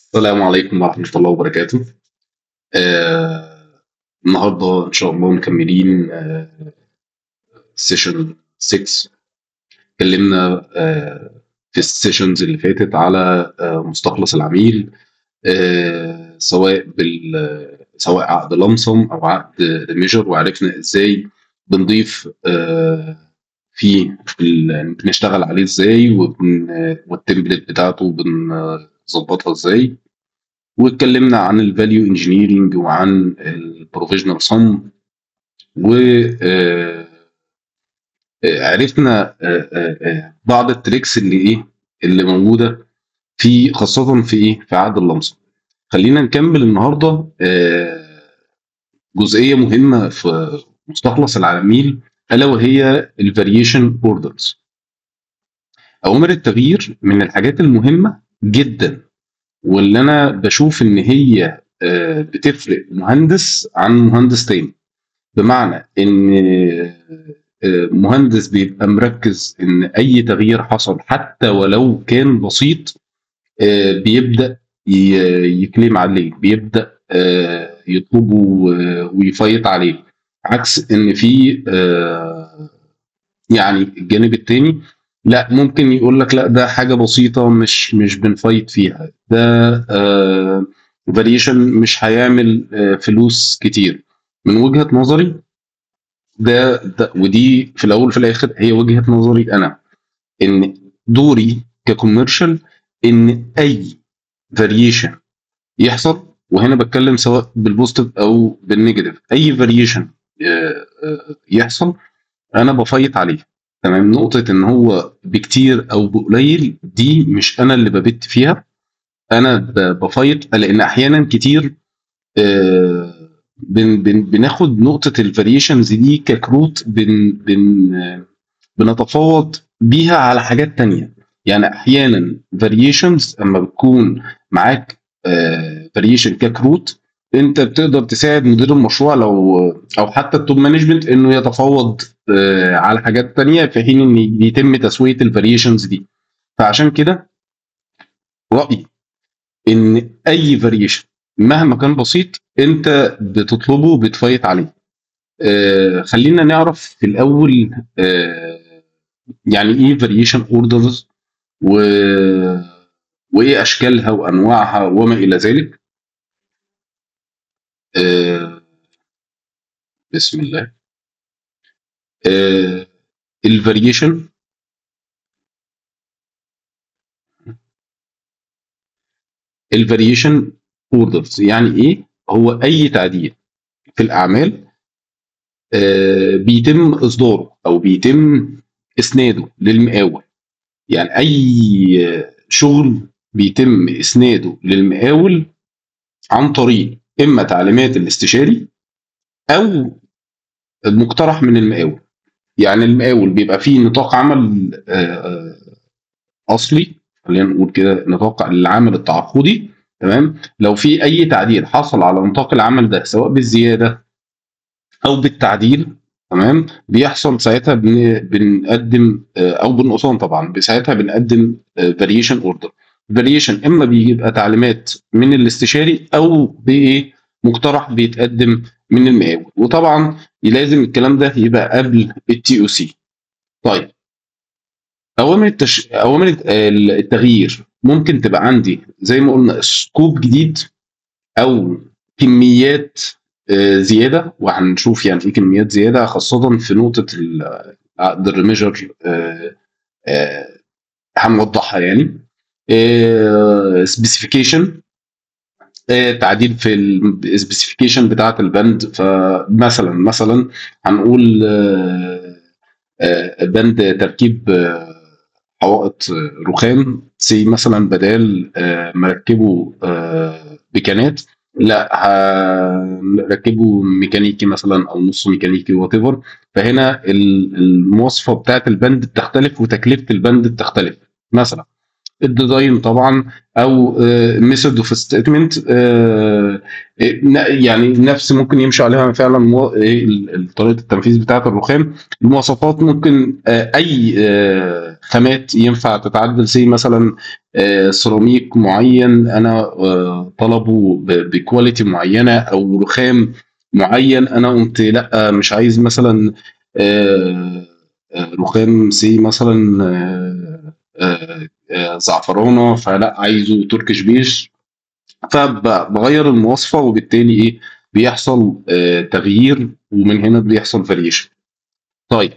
السلام عليكم ورحمة الله وبركاته. النهاردة إن شاء الله مكملين session 6. اتكلمنا في ال sessions اللي فاتت على مستخلص العميل، سواء عقد lump sum أو عقد measure، وعرفنا إزاي بنضيف فيه بنشتغل عليه إزاي، وال template بتاعته بنظبطها إزاي، واتكلمنا عن ال value engineering وعن ال provisional sum، و عرفنا بعض ال tricks اللي موجودة في خاصة في في عقد ال lump sum. خلينا نكمل النهارده جزئية مهمة في مستخلص العميل، الا وهي ال variation orders. اوامر التغيير من الحاجات المهمة جدا، واللي انا بشوف ان هي بتفرق مهندس عن مهندس تاني، بمعنى ان مهندس بيبقى مركز ان اي تغيير حصل حتى ولو كان بسيط بيبدا ي claim عليه، بيبدا يطلبه وي fight عليه، عكس ان في يعني الجانب التاني لا، ممكن يقول لك لا ده حاجة بسيطة مش بن fight فيها، ده variation مش هيعمل فلوس كتير. من وجهه نظري ده ودي في الاول في الاخر هي وجهه نظري انا، ان دوري ك commercial ان اي variation يحصل، وهنا بتكلم سواء بال positive او بال negative، اي variation يحصل انا ب fight عليه. تمام. نقطة ان هو بكتير او بقليل دي مش انا اللي ببت فيها، انا ب fight، لان احيانا كتير بن بن بناخد نقطة ال variations دي ككروت، بن بن بنتفاوض بيها على حاجات تانية. يعني احيانا variations اما بتكون معاك variation ككروت، انت بتقدر تساعد مدير المشروع لو او حتى ال top management انه يتفاوض على حاجات تانية، في حين ان يتم تسويه ال variations دي. فعشان كده رايي ان اي variation مهما كان بسيط انت بتطلبه بت fight عليه. خلينا نعرف في الاول يعني ايه variation orders وايه اشكالها وانواعها وما الى ذلك. بسم الله. ال variation ال variation orders يعني ايه؟ هو اي تعديل في الاعمال بيتم اصداره او بيتم اسناده للمقاول. يعني اي شغل بيتم اسناده للمقاول عن طريق اما تعليمات الاستشاري او مقترح من المقاول. يعني المقاول بيبقى فيه نطاق عمل اصلي، خلينا نقول كده نطاق العمل التعاقدي. تمام. لو في اي تعديل حصل على نطاق العمل ده سواء بالزيادة او بالتعديل، تمام، بيحصل ساعتها بنقدم او بالنقصان طبعا، ساعتها بنقدم variation order. variation اما بيبقى تعليمات من الاستشاري او بايه مقترح بيتقدم من المقاول، وطبعا لازم الكلام ده يبقى قبل ال TOC. طيب اوامر التغيير ممكن تبقى عندي زي ما قلنا scope جديد او كميات زيادة، وهنشوف يعني ايه كميات زيادة خاصة في نقطة عقد ال remeasure هنوضحها. يعني specification، تعديل في ال specification بتاعه البند. فمثلا هنقول بند تركيب حوائط رخام سي مثلا، بدال مركبة بكانات، لا هنركبه ميكانيكي مثلا او نص ميكانيكي whatever. فهنا المواصفه بتاعه البند بتختلف وتكلفة البند بتختلف. مثلا ال design طبعا او method of statement، يعني نفس ممكن يمشي عليها فعلا طريقه التنفيذ بتاعه الرخام. المواصفات ممكن اي خامات ينفع تتعدل، زي مثلا سيراميك معين انا طلبه ب quality معينة، او رخام معين انا قمت لا مش عايز مثلا رخام سي مثلا زعفرانه، فلا عايزه Turkish beige، فبغير المواصفه، وبالتالي ايه بيحصل تغيير، ومن هنا بيحصل variation. طيب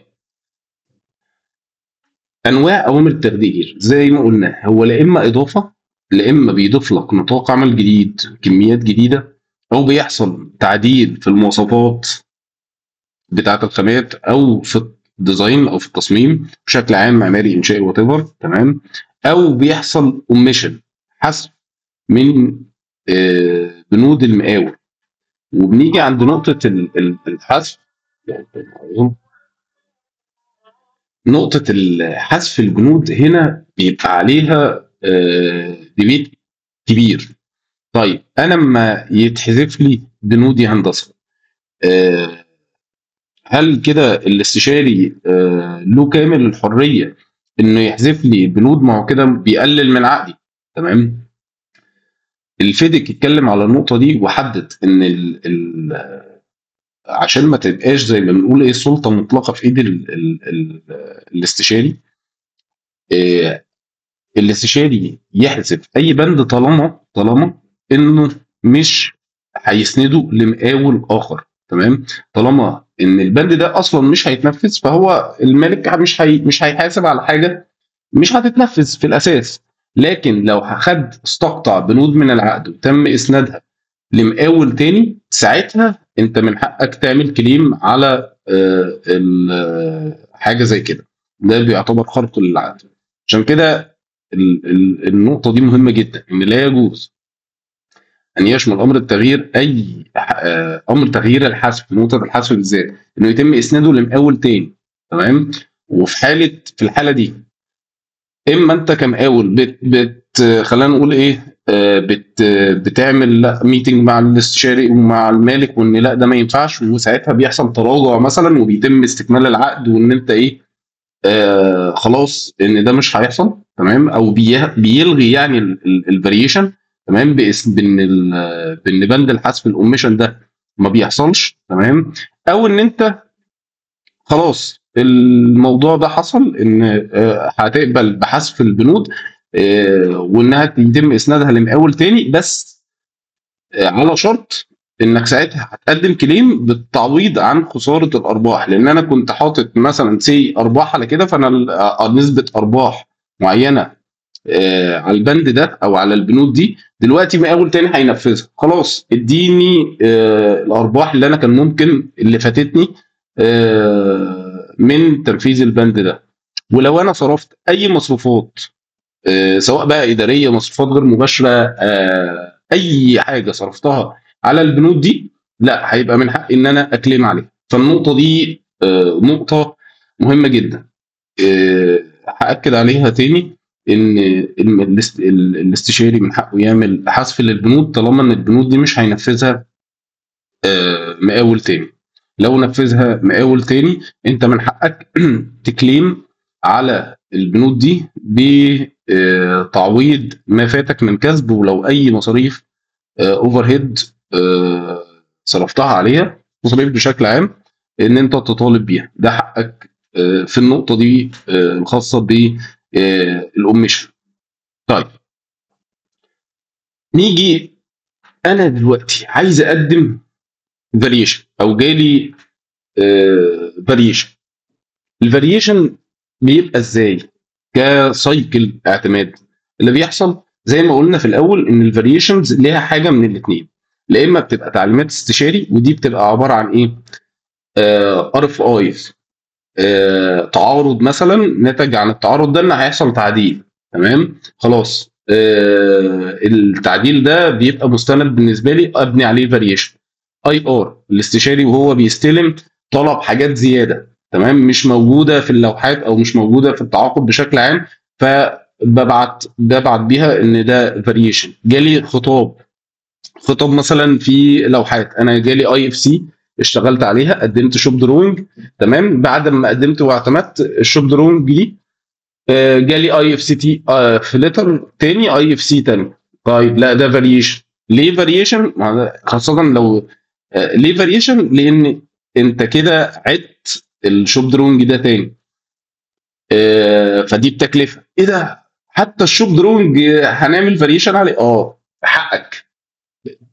انواع اوامر التغيير زي ما قلنا، هو لا اما اضافه، لا اما بيضيف لك نطاق عمل جديد، كميات جديدة، او بيحصل تعديل في المواصفات بتاعه الخامات، او في ال design او في التصميم بشكل عام، معماري انشائي whatever، تمام، او بيحصل omission، حذف من بنود المقاول. وبنيجي عند نقطة الحذف، نقطة حذف البنود هنا بيبقى عليها debate كبير. طيب انا لما يتحذف لي بنودي هندسة، هل كده الاستشاري له كامل الحرية انه يحذف لي بنود؟ ما هو كده بيقلل من عقدي، تمام. الفيدك اتكلم على النقطة دي وحدد ان ال عشان ما تبقاش زي ما بنقول ايه سلطة مطلقه في ايد ال ال ال الاستشاري، الاستشاري يحذف اي بند طالما انه مش هيسنده لمقاول اخر، تمام. طالما ان البند ده اصلا مش هيتنفذ، فهو المالك مش هيحاسب على حاجة مش هتتنفذ في الاساس. لكن لو خد استقطع بنود من العقد وتم اسنادها لمقاول تاني، ساعتها انت من حقك تعمل كليم على حاجة زي كده، ده بيعتبر خرق للعقد. عشان كده النقطة دي مهمة جدا، ان لا يجوز ان يشمل امر التغيير اي امر تغيير الحذف، نقطة الحذف بالذات، انه يتم اسناده لمقاول تاني، تمام. وفي حاله في الحالة دي اما انت كمقاول بت خلينا نقول ايه بتعمل لا meeting مع الاستشاري ومع المالك، وان لا ده ما ينفعش، وساعتها بيحصل تراجع مثلا وبيتم استكمال العقد، وان انت ايه خلاص ان ده مش هيحصل، تمام، او بيلغي يعني ال variation، تمام، بان بند الحذف ال omission ده ما بيحصلش، تمام، او ان انت خلاص الموضوع ده حصل ان هتقبل بحذف البنود وانها يتم اسنادها لمقاول تاني، بس على شرط انك ساعتها هتقدم claim بالتعويض عن خسارة الارباح، لان انا كنت حاطط مثلا سي ارباح على كده، فانا نسبه ارباح معينة على البند ده او على البنود دي، دلوقتي مقاول تاني هينفذها، خلاص اديني الارباح اللي انا كان ممكن اللي فاتتني من تنفيذ البند ده. ولو انا صرفت اي مصروفات سواء بقى ادارية، مصروفات غير مباشرة، اي حاجة صرفتها على البنود دي، لا هيبقى من حقي ان انا ا claim عليها. فالنقطه دي نقطة مهمة جدا، هاكد عليها تاني، ان الاستشاري من حقه يعمل حذف للبنود طالما ان البنود دي مش هينفذها مقاول تاني. لو نفذها مقاول تاني، انت من حقك ت claim على البنود دي بتعويض ما فاتك من كسب، ولو اي مصاريف overhead صرفتها عليها، مصاريف بشكل عام، ان انت تطالب بيها، ده حقك في النقطة دي الخاصة بال omission. طيب نيجي انا دلوقتي عايز اقدم variation، او جالي variation. ال variation بيبقى ازاي ك cycle اعتماد؟ اللي بيحصل زي ما قلنا في الاول ان ال variations ليها حاجة من الاثنين، لا اما بتبقى تعليمات استشاري، ودي بتبقى عبارة عن ايه؟ RFIs، تعارض مثلا، نتج عن التعارض ده ان هيحصل تعديل، تمام، خلاص التعديل ده بيبقى مستند بالنسبة لي ابني عليه variation. IR الاستشاري وهو بيستلم طلب حاجات زيادة، تمام، مش موجودة في اللوحات او مش موجودة في التعاقد بشكل عام، فببعت بيها ان ده variation. جالي خطاب مثلا في لوحات، انا جالي IFC اشتغلت عليها، قدمت shop drawing، تمام، بعد ما قدمت واعتمدت ال shop drawing دي جالي IFC تي في letter تاني، IFC تاني. طيب لا ده variation. ليه variation؟ خاصة لو ليه variation؟ لان انت كده عدت ال shop drawing ده تاني، فدي بتكلفه. ايه ده؟ حتى ال shop drawing هنعمل variation عليه؟ حقك.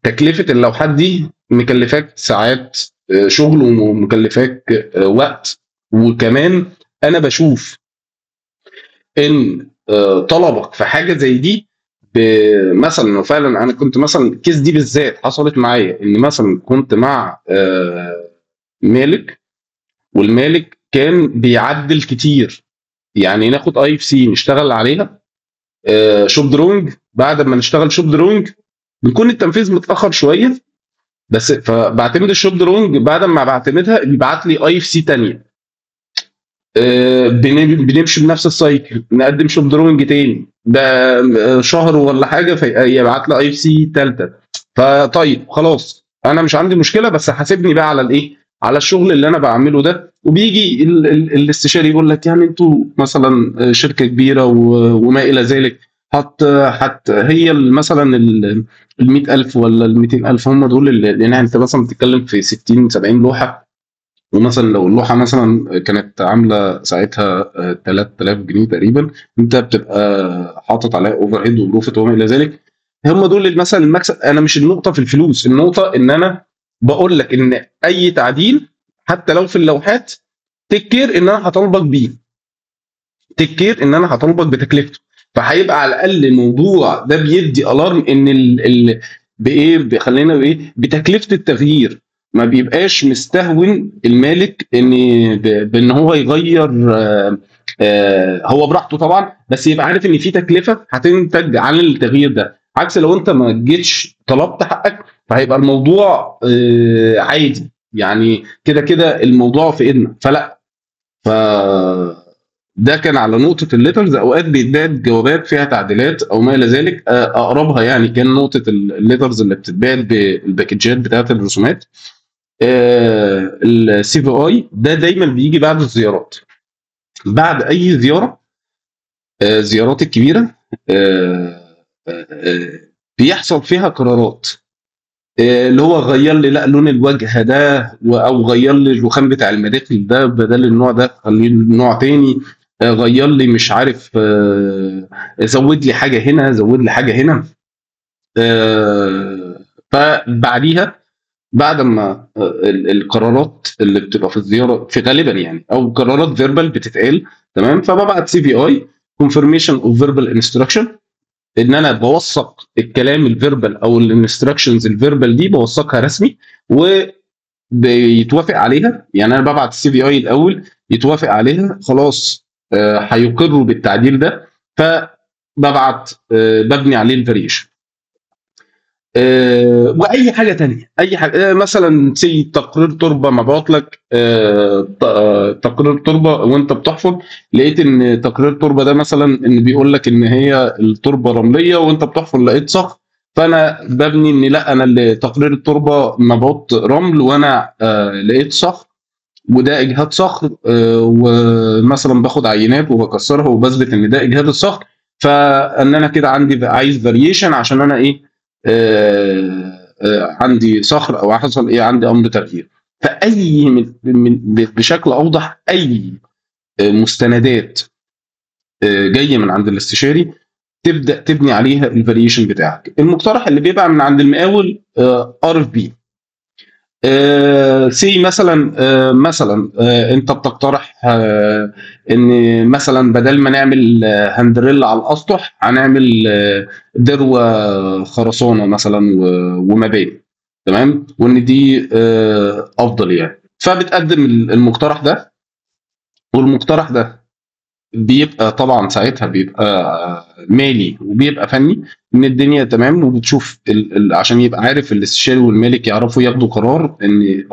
تكلفة اللوحات دي مكلفاك ساعات شغل ومكلفاك وقت. وكمان انا بشوف ان طلبك في حاجة زي دي مثلا لو فعلا انا كنت مثلا ال case دي بالذات حصلت معايا، ان مثلا كنت مع مالك، والمالك كان بيعدل كتير، يعني ناخد IFC نشتغل عليها shop drawing، بعد ما نشتغل shop drawing بيكون التنفيذ متاخر شوية بس، فبعتمد ال shop drawing، بعد ما بعتمدها بيبعت لي IFC ثانية، بنمشي بنفس ال cycle، نقدم shop drawing تاني ده شهر ولا حاجة، فيبعت لي IFC ثالثة. فطيب خلاص انا مش عندي مشكلة، بس حاسبني بقى على الايه؟ على الشغل اللي انا بعمله ده. وبيجي الاستشاري يقول لك يعني انتوا مثلا شركة كبيرة وما الى ذلك، حت هي مثلا ال 100,000 ولا ال 200,000 هم دول اللي، لان انت مثلا بتتكلم في 60 70 لوحة، ومثلا لو اللوحة مثلا كانت عامله ساعتها 3000 جنيه تقريبا، انت بتبقى حاطط عليها overhead و profit وما الى ذلك. هم دول مثلا المكسب. انا مش النقطة في الفلوس، النقطة ان انا بقول لك ان اي تعديل حتى لو في اللوحات take care ان انا هطالبك بيه، take care ان انا هطالبك بتكلفته. فهيبقى على الاقل الموضوع ده بيدي alarm ان ال بايه، خلينا بايه، بتكلفه التغيير. ما بيبقاش مستهون المالك ان بان هو يغير، هو براحته طبعا، بس يبقى عارف ان في تكلفة هتنتج عن التغيير ده. عكس لو انت ما جيتش طلبت حقك فهيبقى الموضوع عادي، يعني كده كده الموضوع في ايدنا. فلا، ف ده كان على نقطة ال letters. اوقات بيتبعت جوابات فيها تعديلات او ما الى ذلك، اقربها يعني كان نقطة ال letters اللي بتتبعت بال packageات بتاعت الرسومات. ال CVI ده دايما بيجي بعد الزيارات، بعد اي زيارة، الزيارات الكبيرة بيحصل فيها قرارات، اللي هو غير لي لا لون الوجه ده، او غير لي الرخام بتاع المداخل ده بدل النوع ده خليه نوع تاني، غير لي مش عارف، زود لي حاجة هنا، زود لي حاجة هنا. فبعديها بعد ما القرارات اللي بتبقى في الزيارة في غالبا يعني او قرارات verbal بتتقال، تمام، فببعت CVI confirmation of verbal instruction، ان انا بوثق الكلام ال verbal او ال instructions ال verbal دي بوثقها رسمي وبيتوافق عليها. يعني انا ببعت ال CVI الاول يتوافق عليها، خلاص هيقروا بالتعديل ده، فببعت ببني عليه ال variation. واي حاجة تانية، اي حاجة مثلا سي تقرير تربه مبعوت لك، تقرير تربه وانت بتحفر لقيت ان تقرير تربه ده مثلا ان بيقول لك ان هي التربة رمليه وانت بتحفر لقيت صخر، فانا ببني ان لا انا اللي تقرير التربة مبعوت رمل وانا لقيت صخر وده اجهاد صخر، ومثلا باخد عينات وبكسرها وبثبت ان ده اجهاد الصخر، فان انا كده عندي عايز variation عشان انا ايه عندي صخر او حصل ايه عندي امر تغيير. فاي من بشكل اوضح اي مستندات جاية من عند الاستشاري تبدا تبني عليها ال variation بتاعك. المقترح اللي بيبقى من عند المقاول RFP، سي مثلا، مثلا انت بتقترح ان مثلا بدل ما نعمل handrail على الاسطح هنعمل دروه خرسانه مثلا ومباني، تمام، وان دي افضل يعني. فبتقدم المقترح ده، والمقترح ده بيبقى طبعا ساعتها بيبقى مالي وبيبقى فني ان الدنيا تمام، وبتشوف عشان يبقى عارف الاستشاري والمالك يعرفوا ياخدوا قرار ان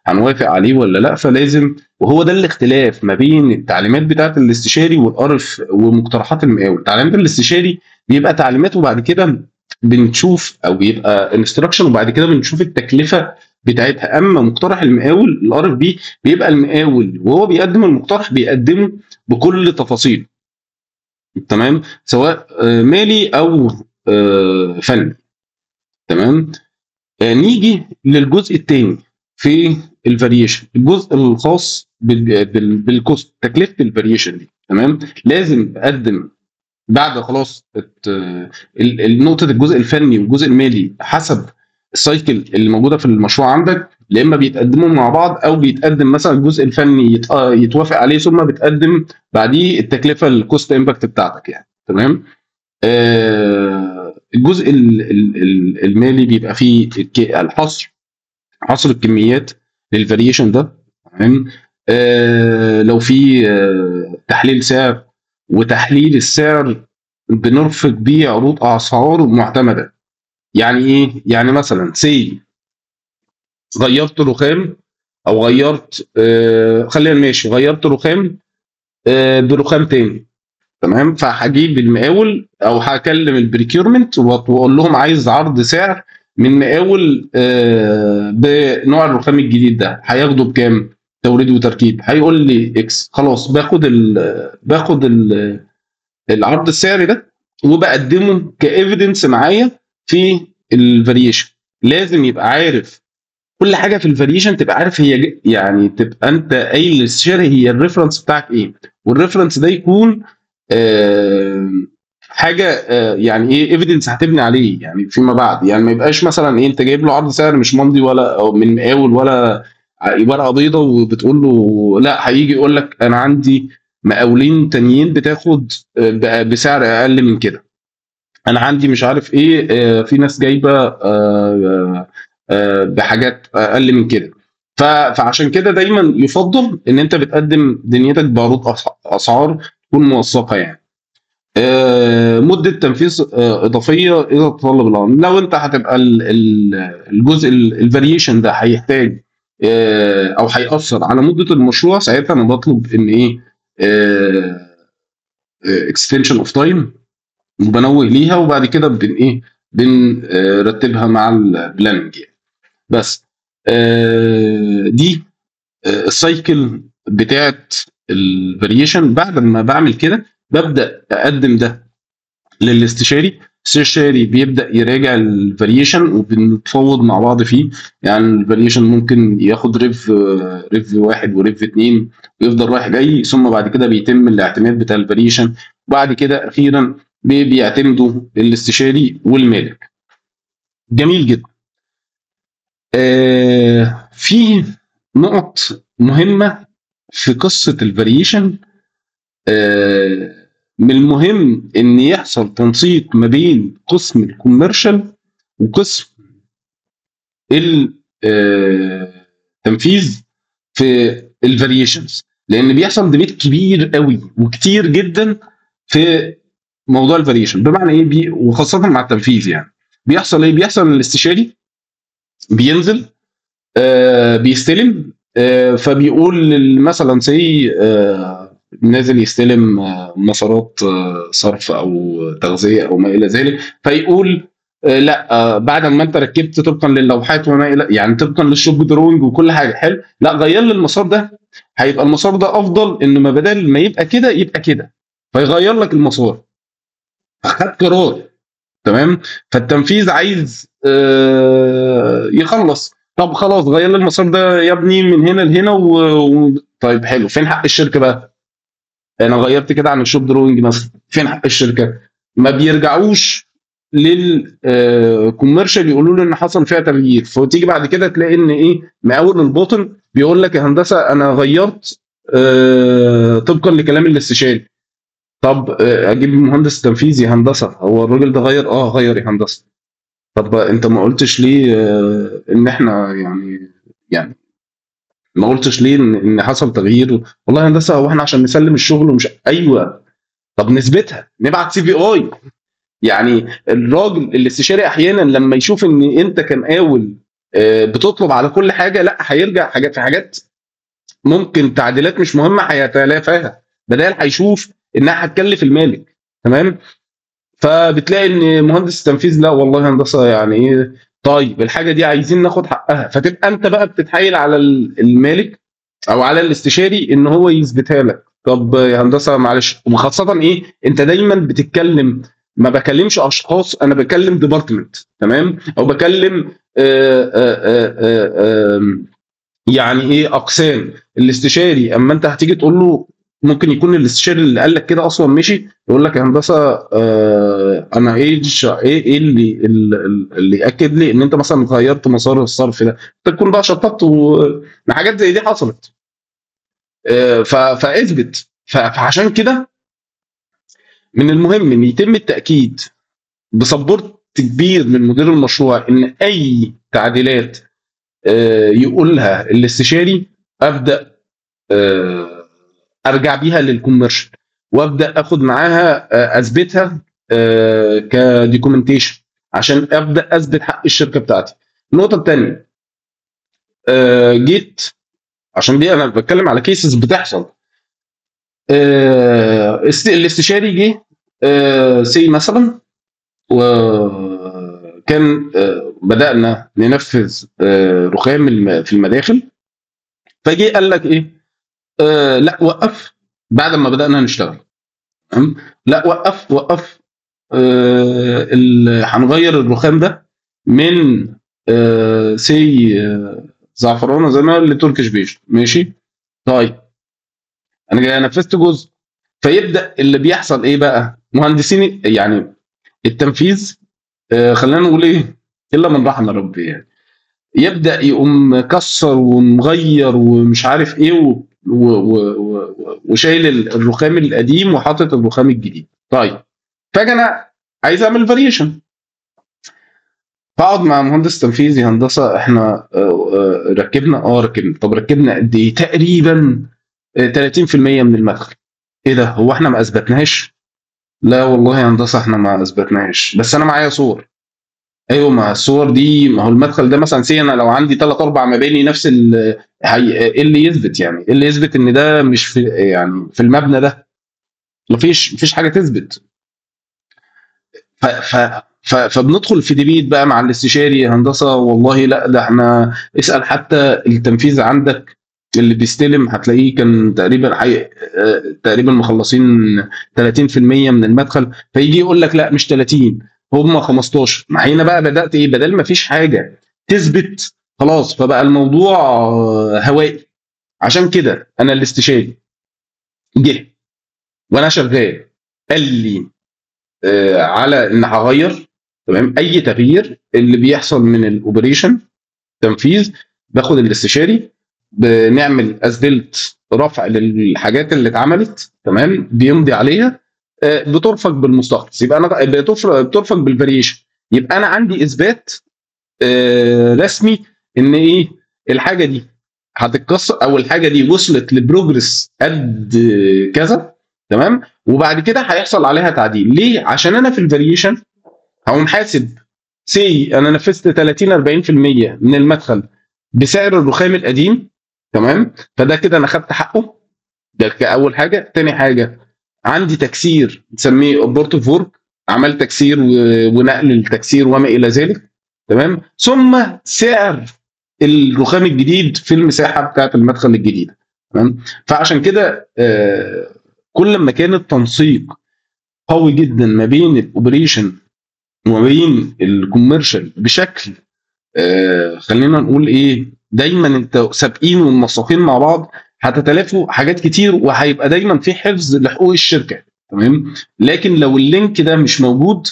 هنوافق عليه ولا لا. فلازم، وهو ده الاختلاف ما بين التعليمات بتاعه الاستشاري وال RF ومقترحات المقاول. تعليمات الاستشاري بيبقى تعليمات وبعد كده بنشوف، او بيبقى instruction وبعد كده بنشوف التكلفة بتاعتها. اما مقترح المقاول ال RFP بيبقى المقاول وهو بيقدم المقترح بيقدمه بكل تفاصيله. تمام، سواء مالي او فني. تمام. نيجي للجزء الثاني في ال variation، الجزء الخاص بال cost، تكلفة ال variation دي. تمام. لازم اقدم بعد خلاص نقطة الجزء الفني والجزء المالي حسب ال cycle اللي موجودة في المشروع عندك، يا اما بيتقدموا مع بعض او بيتقدم مثلا الجزء الفني يتوافق عليه ثم بتقدم بعديه التكلفة ال cost impact بتاعتك يعني. تمام. الجزء المالي بيبقى فيه الحصر، حصر الكميات لل variation ده. تمام. لو في تحليل سعر، وتحليل السعر بنرفق بيه عروض اسعار معتمدة. يعني ايه؟ يعني مثلا say غيرت رخام او غيرت خلينا ماشي، غيرت رخام برخام تاني. تمام. فهجيب المقاول او هكلم ال procurement واقول لهم عايز عرض سعر من مقاول بنوع الرخام الجديد ده، هياخده بكام توريد وتركيب؟ هيقول لي X. خلاص باخد العرض السعري ده وبقدمه ك evidence معايا في ال variation. لازم يبقى عارف كل حاجة في ال variation، تبقى عارف هي يعني تبقى انت قايل للاستشاري هي ال reference بتاعك ايه، وال reference ده يكون حاجة يعني ايه evidence هتبني عليه يعني فيما بعد. يعني ما يبقاش مثلا ايه انت جايب له عرض سعر مش ممضي ولا أو من مقاول ولا ورقة بيضة وبتقول له لا، هيجي يقول لك انا عندي مقاولين تانيين بتاخد بسعر اقل من كده، انا عندي مش عارف ايه، في ناس جايبه بحاجات اقل من كده. فعشان كده دايما يفضل ان انت بتقدم دنيتك بعروض اسعار تكون موثقة يعني. مده تنفيذ اضافية اذا تطلب الامر. لو انت هتبقى الجزء ال variation ده هيحتاج او هيأثر على مده المشروع، ساعتها انا بطلب ان ايه extension of time وبنوه ليها، وبعد كده بن ايه بنرتبها مع ال planning يعني. بس دي ال cycle بتاعت ال variation. بعد ما بعمل كده ببدا اقدم ده للاستشاري، الاستشاري بيبدا يراجع ال variation وبنتفاوض مع بعض فيه. يعني ال variation ممكن ياخد rev 1 و rev 2 ويفضل رايح جاي، ثم بعد كده بيتم الاعتماد بتاع ال variation، وبعد كده اخيرا بيعتمدوا الاستشاري والمالك. جميل جدا. في نقط مهمة في قصة ال variation. من المهم ان يحصل تنسيق ما بين قسم ال commercial وقسم التنفيذ في ال variations، لان بيحصل debate كبير قوي وكتير جدا في موضوع ال variation. بمعنى ايه؟ وخاصة مع التنفيذ. يعني بيحصل ايه؟ بيحصل ان الاستشاري بينزل بيستلم، فبيقول مثلا say نازل يستلم مسارات صرف او تغذية او ما الى ذلك، فيقول لا، بعد ما انت ركبت طبقا للوحات وما الى يعني طبقا لل shop drawing وكل حاجة حلو، لا غير لي المسار ده، هيبقى المسار ده افضل ان ما بدل ما يبقى كده يبقى كده، فيغير لك المسار، فخد قرار. تمام. فالتنفيذ عايز يخلص، طب خلاص غير لي المسار ده يا ابني من هنا لهنا طيب حلو، فين حق الشركة بقى؟ انا غيرت كده عن ال shop drawing مثلا، فين حق الشركة؟ ما بيرجعوش لل commercial يقولوا له ان حصل فيها تغيير. فتيجي بعد كده تلاقي ان ايه مقاول الباطن بيقول لك يا هندسة انا غيرت طبقا لكلام الاستشاري. طب اجيب مهندس تنفيذي هندسة، هو الراجل ده غير؟ غير يا هندسة. طب انت ما قلتش ليه ان احنا يعني ما قلتش ليه ان حصل تغيير؟ والله يا هندسة هو احنا عشان نسلم الشغل ومش ايوه. طب نثبتها، نبعت CVI. يعني الراجل الاستشاري احيانا لما يشوف ان انت كمقاول بتطلب على كل حاجة، لا هيرجع حاجات في حاجات ممكن تعديلات مش مهمة هيتلافاها، بدل هيشوف انها هتكلف المالك. تمام. فبتلاقي ان مهندس التنفيذ لا والله هندسة يعني ايه، طيب الحاجة دي عايزين ناخد حقها، فتبقى انت بقى بتتحايل على المالك او على الاستشاري ان هو يثبتها لك. طب يا هندسة معلش، وخاصة ايه، انت دايما بتتكلم، ما بكلمش اشخاص، انا بكلم department، تمام، او بكلم آآ آآ آآ يعني ايه اقسام. الاستشاري اما انت هتيجي تقول له، ممكن يكون الاستشاري اللي قال لك كده اصلا مشي، يقول لك يا هندسة انا ايه ايه اللي ياكد لي ان انت مثلا غيرت مسار الصرف ده؟ تكون بقى شطبت وحاجات زي دي حصلت. فاثبت. فعشان كده من المهم ان يتم التاكيد ب support كبير من مدير المشروع ان اي تعديلات يقولها الاستشاري ابدا ارجع بيها لل commercial وابدا اخد معاها اثبتها ك documentation عشان ابدا اثبت حق الشركة بتاعتي. النقطة الثانية، جيت عشان دي انا بتكلم على cases بتحصل، الاستشاري جه say مثلا، وكان بدأنا ننفذ رخام في المداخل، فجي قال لك ايه، لا وقف بعد ما بدأنا نشتغل، تمام، لا وقف وقف، هنغير الرخام ده من say زعفرانه زي ما ل Turkish beige، ماشي. طيب انا جاي نفذت جزء، فيبدا اللي بيحصل ايه بقى، مهندسين يعني التنفيذ خلينا نقول ايه، الا من رحم ربي يعني، يبدا يقوم مكسر ومغير ومش عارف ايه وشايل الرخام القديم وحاطط الرخام الجديد. طيب فاجي انا عايز اعمل variation، فاقعد مع مهندس تنفيذي، هندسة احنا ركبنا، ركبنا، طب ركبنا قد ايه؟ تقريبا 30% من المدخل. ايه ده، هو احنا ما اثبتناهاش؟ لا والله يا هندسة احنا ما اثبتناهاش، بس انا معايا صور. ايوه، ما الصور دي، ما هو المدخل ده مثلا say انا لو عندي 3 4 مباني نفس ايه اللي يثبت يعني؟ ايه اللي يثبت ان ده مش في يعني في المبنى ده؟ مفيش حاجة تثبت. ف ف فبندخل في debate بقى مع الاستشاري، هندسة والله لا ده احنا اسال حتى التنفيذ عندك اللي بيستلم هتلاقيه كان تقريبا تقريبا مخلصين 30% من المدخل، فيجي يقول لك لا مش 30 هم 15. ما هنا بقى بدات ايه، بدل ما فيش حاجة تثبت خلاص، فبقى الموضوع هوائي. عشان كده انا الاستشاري جه وانا شغال قال لي على ان هغير، تمام، اي تغيير اللي بيحصل من ال operation تنفيذ باخد الاستشاري، بنعمل as-built رفع للحاجات اللي اتعملت، تمام، بيمضي عليها، بترفق بالمستخلص، يبقى انا بترفق بال variation، يبقى انا عندي اثبات رسمي ان ايه الحاجة دي هتتكسر او الحاجة دي وصلت ل progress قد كذا، تمام، وبعد كده هيحصل عليها تعديل. ليه؟ عشان انا في ال variation هقوم حاسب say انا نفذت 30 40% من المدخل بسعر الرخام القديم، تمام، فده كده انا خدت حقه، ده كاول حاجة. تاني حاجة عندي تكسير نسميه abortive work، عمل تكسير ونقل التكسير وما الى ذلك، تمام، ثم سعر الرخام الجديد في المساحة بتاعه المدخل الجديدة، تمام. فعشان كده كل ما كان التنسيق قوي جدا ما بين ال operation وما بين ال commercial بشكل خلينا نقول ايه، دايما انت سابقين ومنسقين مع بعض، هتتلافوا حاجات كتير وهيبقى دايما في حفظ لحقوق الشركة، تمام. لكن لو ال link ده مش موجود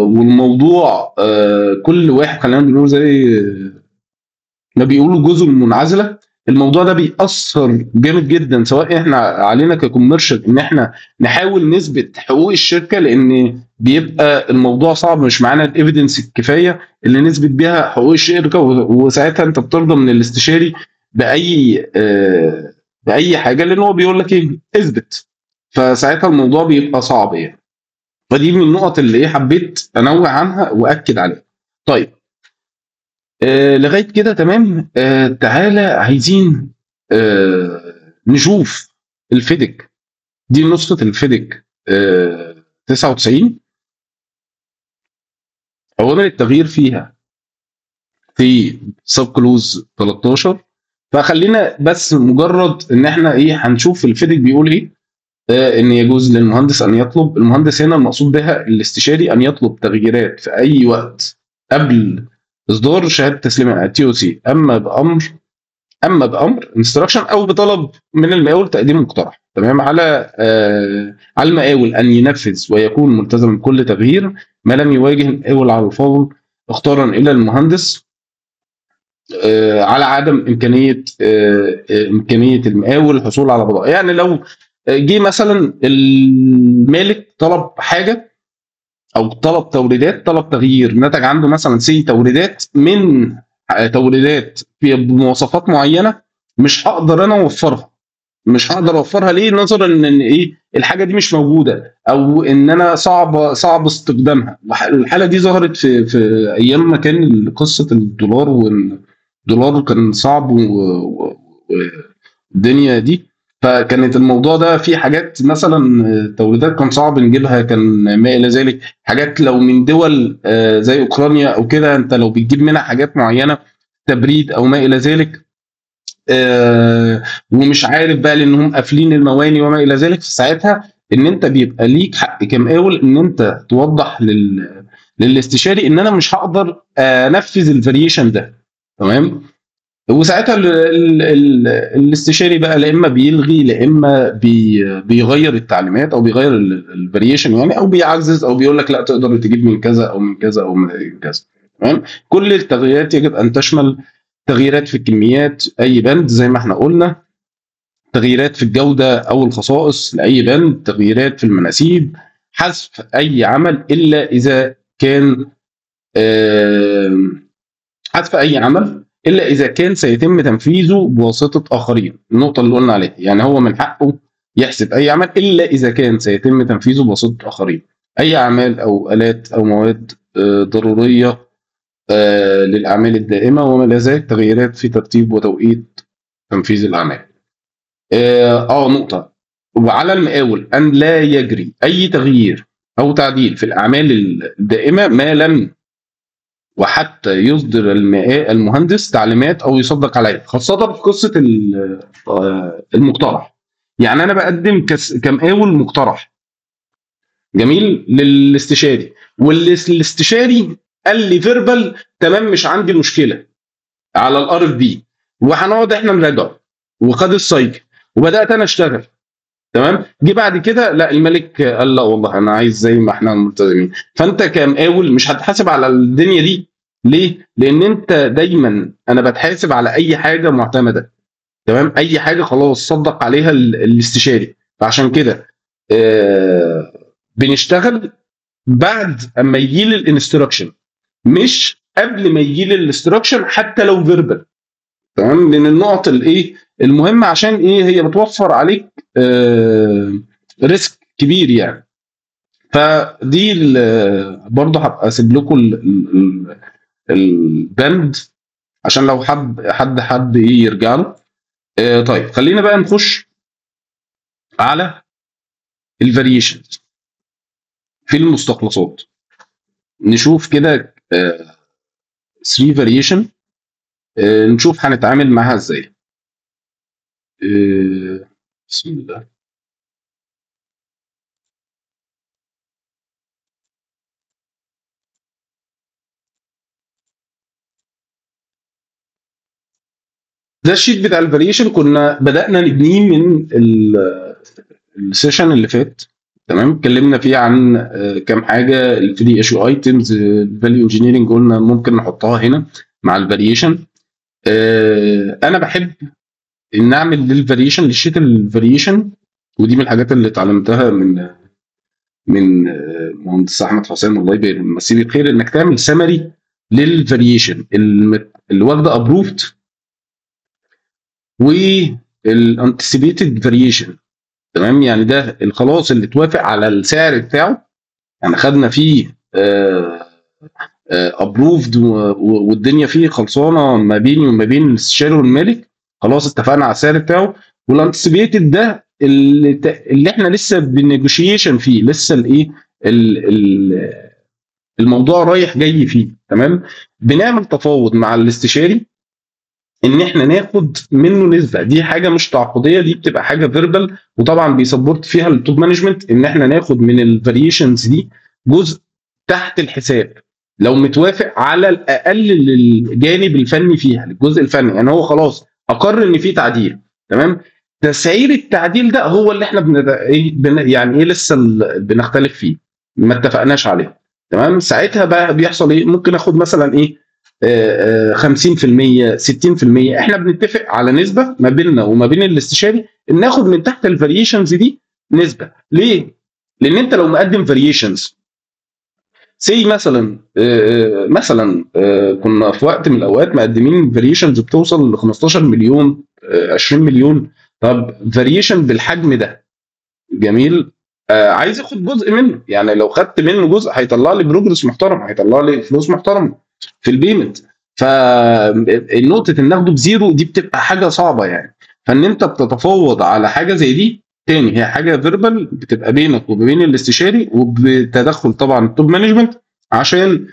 والموضوع كل واحد خلينا بنقول زي ما بيقولوا جزر منعزله، الموضوع ده بيأثر جامد جدا سواء احنا علينا ك commercial ان احنا نحاول نثبت حقوق الشركة، لان بيبقى الموضوع صعب، مش معانا ال evidence الكفاية اللي نثبت بيها حقوق الشركة، وساعتها انت بترضى من الاستشاري باي حاجة، لان هو بيقول لك ايه اثبت، فساعتها الموضوع بيبقى صعب يعني. فدي من النقط اللي ايه حبيت انوه عنها واكد عليها. طيب لغاية كده تمام. تعالى عايزين نشوف الفيدك، دي نسخه الفيدك 99، اوامر التغيير فيها في sub clause 13 فخلينا بس مجرد ان احنا ايه هنشوف الفيدك بيقول ايه. ان يجوز للمهندس ان يطلب، المهندس هنا المقصود بها الاستشاري، ان يطلب تغييرات في اي وقت قبل اصدار شهادة تسليم TOC، اما بامر instruction او بطلب من المقاول تقديم مقترح. تمام. على المقاول ان ينفذ ويكون ملتزم بكل تغيير ما لم يواجه المقاول على الفور اخطارا الى المهندس على عدم امكانية المقاول الحصول على بضائع. يعني لو جه مثلا المالك طلب حاجة او طلب توريدات، طلب تغيير نتج عنده مثلا سي توريدات من توريدات بمواصفات معينة مش هقدر انا اوفرها، مش هقدر اوفرها ليه؟ نظرا ان ايه الحاجة دي مش موجودة او ان انا صعب استخدامها. الحالة دي ظهرت في ايام ما كان قصة الدولار، والدولار كان صعب والدنيا دي، فكانت الموضوع ده في حاجات مثلا توريدات كان صعب نجيبها، كان ما الى ذلك، حاجات لو من دول زي اوكرانيا او كده، انت لو بتجيب منها حاجات معينة تبريد او ما الى ذلك، ومش عارف بقى لانهم قافلين المواني وما الى ذلك، فساعتها ان انت بيبقى ليك حق كمقاول ان انت توضح للاستشاري ان انا مش هقدر انفذ ال variation ده. تمام. وساعتها الاستشاري بقى لا اما بيلغي، لا اما بيغير التعليمات او بيغير ال variation يعني، او بيعزز او بيقول لك لا تقدر تجيب من كذا او من كذا او من كذا. تمام. كل التغييرات يجب ان تشمل تغييرات في الكميات اي بند زي ما احنا قلنا، تغييرات في الجودة او الخصائص لاي بند، تغييرات في المناسيب، حذف اي عمل الا اذا كان حذف اي عمل الا اذا كان سيتم تنفيذه بواسطة اخرين. النقطة اللي قلنا عليها، يعني هو من حقه يحسب اي عمل الا اذا كان سيتم تنفيذه بواسطة اخرين، اي اعمال او الات او مواد ضرورية للاعمال الدائمة وما الى ذلك، تغييرات في ترتيب وتوقيت تنفيذ الاعمال. نقطة، وعلى المقاول ان لا يجري اي تغيير او تعديل في الاعمال الدائمة ما لم وحتى يصدر المهندس تعليمات او يصدق عليها، خاصة في قصة المقترح. يعني انا بقدم كمقاول مقترح جميل للاستشاري، والاستشاري قال لي verbal تمام مش عندي مشكلة على ال RFP، وهنقعد احنا نراجعه وخد ال cycle وبدات انا اشتغل. تمام. جه بعد كده لا الملك قال لا والله انا عايز زي ما احنا ملتزمين. فانت كمقاول مش هتحاسب على الدنيا دي. ليه؟ لان انت دايما انا بتحاسب على اي حاجة معتمدة. تمام. اي حاجة خلاص صدق عليها الاستشاري. فعشان كده بنشتغل بعد اما يجي لي ال instruction، مش قبل ما يجي لي ال instruction حتى لو verbal. تمام. من النقط الايه المهمة، عشان ايه هي بتوفر عليك risk كبير يعني. فدي برضه هبقى اسيب لكم البند عشان لو حب حد ايه يرجع له. طيب خلينا بقى نخش على ال variations في المستخلصات. نشوف كده 3 variation، نشوف هنتعامل معاها ازاي. بسم الله. ده ال sheet بتاع ال variation كنا بدأنا نبنيه من ال session اللي فات. تمام. اتكلمنا فيه عن كام حاجة، ال free issue items، ال value engineering قلنا ممكن نحطها هنا مع ال variation. انا بحب ان اعمل لل variation لل sheet ال variation، ودي من الحاجات اللي اتعلمتها من مهندس احمد حسام الله يمسيه بالخير، انك تعمل summary لل variation اللي واخده approved وال anticipated variation. تمام. يعني ده خلاص اللي اتوافق على السعر بتاعه، يعني خدنا فيه approved والدنيا فيه خلصانه ما بيني وما بين الاستشاري والمالك، خلاص اتفقنا على السعر بتاعه. وال anticipated ده اللي احنا لسه بن negotiation فيه، لسه الايه الموضوع رايح جاي فيه. تمام. بنعمل تفاوض مع الاستشاري ان احنا ناخد منه نسبه. دي حاجة مش تعاقديه، دي بتبقى حاجة verbal، وطبعا بي support فيها ال top management ان احنا ناخد من ال variations دي جزء تحت الحساب لو متوافق على الاقل للجانب الفني فيها، للجزء الفني، يعني هو خلاص اقر ان في تعديل، تمام. تسعير التعديل ده هو اللي احنا يعني ايه لسه بنختلف فيه، ما اتفقناش عليه، تمام. ساعتها بقى بيحصل ايه؟ ممكن اخد مثلا ايه 50%، 60%، احنا بنتفق على نسبه ما بيننا وما بين الاستشاري ان ناخد من تحت ال variations دي نسبه. ليه؟ لان انت لو مقدم variations say مثلا مثلا كنا في وقت من الاوقات مقدمين variations بتوصل ل 15 مليون، 20 مليون. طب variation بالحجم ده جميل، عايز اخد جزء منه، يعني لو خدت منه جزء هيطلع لي progress محترم، هيطلع لي فلوس محترمه في ال payment. فالنقطه ان اخده ب zero دي بتبقى حاجة صعبة يعني. فان انت بتتفاوض على حاجة زي دي، تاني هي حاجة verbal بتبقى بينك وبين الاستشاري وبتدخل طبعا ال top management عشان